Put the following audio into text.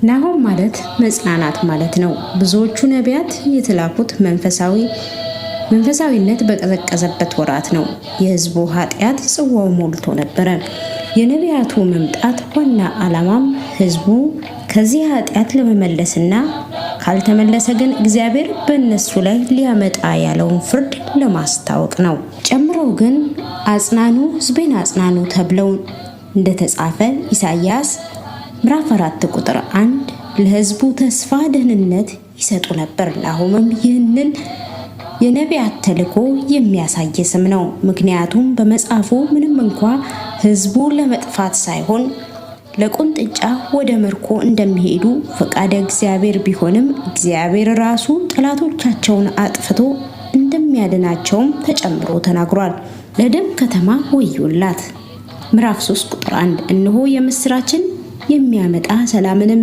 ናሆም ማለት መጽናናት ማለት ነው። ብዙዎቹ ነቢያት የተላኩት መንፈሳዊነት በቀዘቀዘበት ወራት ነው። የሕዝቡ ኃጢአት ጽዋው ሞልቶ ነበረ። የነቢያቱ መምጣት ዋና ዓላማም ሕዝቡ ከዚህ ኃጢአት ለመመለስና ካልተመለሰ ግን እግዚአብሔር በእነሱ ላይ ሊያመጣ ያለውን ፍርድ ለማስታወቅ ነው። ጨምረው ግን አጽናኑ፣ ሕዝቤን አጽናኑ ተብለው እንደተጻፈ ኢሳይያስ ምዕራፍ 4 ቁጥር 1 ለሕዝቡ ተስፋ፣ ደህንነት ይሰጡ ነበር። ናሆምም ይህንን የነቢያት ተልእኮ የሚያሳይ ስም ነው። ምክንያቱም በመጽሐፉ ምንም እንኳ ሕዝቡ ለመጥፋት ሳይሆን ለቁንጥጫ ወደ ምርኮ እንደሚሄዱ ፈቃደ እግዚአብሔር ቢሆንም እግዚአብሔር ራሱ ጠላቶቻቸውን አጥፍቶ እንደሚያድናቸውም ተጨምሮ ተናግሯል። ለደም ከተማ ወዮላት። ምዕራፍ 3 ቁጥር 1 እነሆ የምስራችን የሚያመጣ ሰላምንም